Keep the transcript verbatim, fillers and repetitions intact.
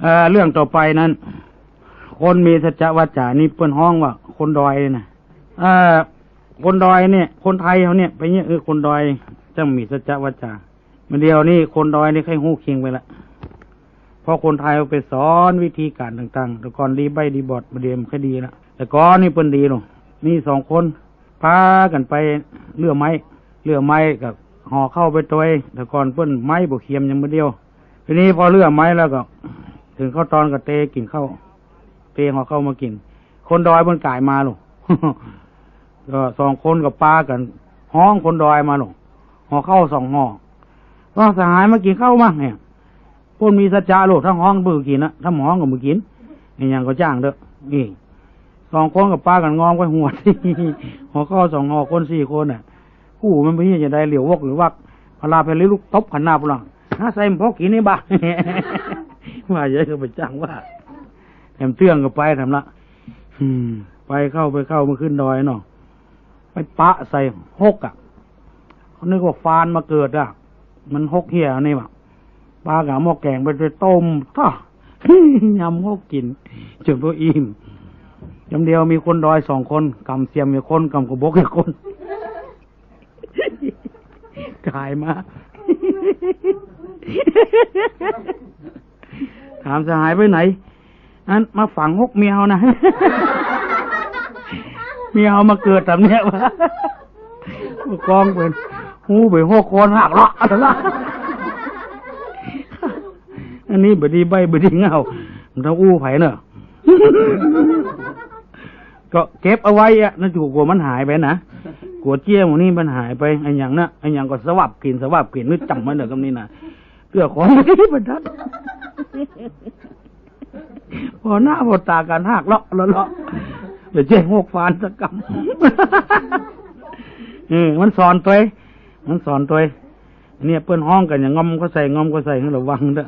เอ่อ เรื่องต่อไปนั้น คนมีสัจจวาจานี่เปิ้นฮ้องว่าคนดอยนะ เอ่อ คนดอยเนี่ย คนไทยเฮาเนี่ย ไปเยียะ เออ คนดอยจั่งมีสัจจวาจา บ่าเดี่ยวนี้คนดอยนี่ใค่ฮู้เข่งไปละ เพราะคนไทยไปสอนวิธีก๋านต่างๆ แต่ก่อนดีใบ้ดีบอด บ่าเดี่ยวมันใค่ดีละ แต่ก่อนนี่เปิ้นดีลง มีสองคน ปากั๋นไปเลื่อไม้ เลื่อไม้กับห่อข้าวไปตวย แต่ก่อนเปิ้นไม้บ่เขียมอย่างบ่าเดี่ยว ทีนี้พอเลื่อไม้แล้วก็ เถิงข้าวตอนก็เตกิ๋นข้าว เตห่อข้าวมากิ๋น คนดอยเปิ้นก๋ายมาลง ก็สองคนก็ปากั๋นฮ้องคนดอยมาลง ห่อข้าวสองห่อ ว่า สหายมากิ๋นข้าวมาเนี่ย เปิ้นมีสัจจะโลด ถ้าฮ้องเปิ้นก็กิ๋นนะ ถ้าบ่ฮ้องก็บ่กิ๋น อะหยังก็จ้างเต๊อะ นี่ สองคนก็ปากั๋นงอมก้อยหวด ห่อข้าวสองห่อ คนสี่คนน่ะ กู้มันไปเฮียจะได้เหลียววกหรือวัก พลาไปเลยลูกตบขนาดละ หาใส่มันพอกิ๋นนี่บ่า ว่าเย้ยก็ไปจ้างว่า แถมเตื้องก็ไปแถมละ อืม ไปเข้า ไปเข้า มาขึ้นดอยเนาะ ไปปะใส่ฮกอะ เขานึกว่าฟานมาเกิดอะ มันฮกเฮียนี่หว่า ปากับหม้อแก๋งไป ไปต้ม ต้า ยำฮกกิ๋น จ๋นบ่อิ่ม ยามเดียวมีคนดอยสองคน ก๋ำเสียมอยู่คน ก๋ำกระบอกอยู่คน ก๋ายมา ถามสหายไปไหน อันมาฝังฮกเมียเฮานะ เมียเฮามาเกิดต๋ามเนี้ย วะ กองเป๋น ฮู้ไปฮกคนหักเลาะ อันนี้บ่ดีใบ้บ่ดีเง่า มันต้องอู้ไผเนาะ ก็เก็บเอาไว้อะ นั่นถูก กั๋วมันหายไปนะ กั๋วเจี้ยหมู่นี้มันหายไป อะหยังนะ อะหยังก็สวับกิ๋น สวับกิ๋น นึกจ๋ำไว้เนาะ กำนี้นะ เกื้อของบ่ดีบ่ดัด ผ่อหน้าผ่อต๋ากั๋นหักเลาะเลาะเลาะ เดี๋ยวเจ๊งฮกฟานสักกำ เออ มันสอนตวย มันสอนตวย เนี่ย เปิ้นฮ้องกั๋นอย่างงอมก็ใส่ งอมก็ใส่ ให้ระวังเต๊อะ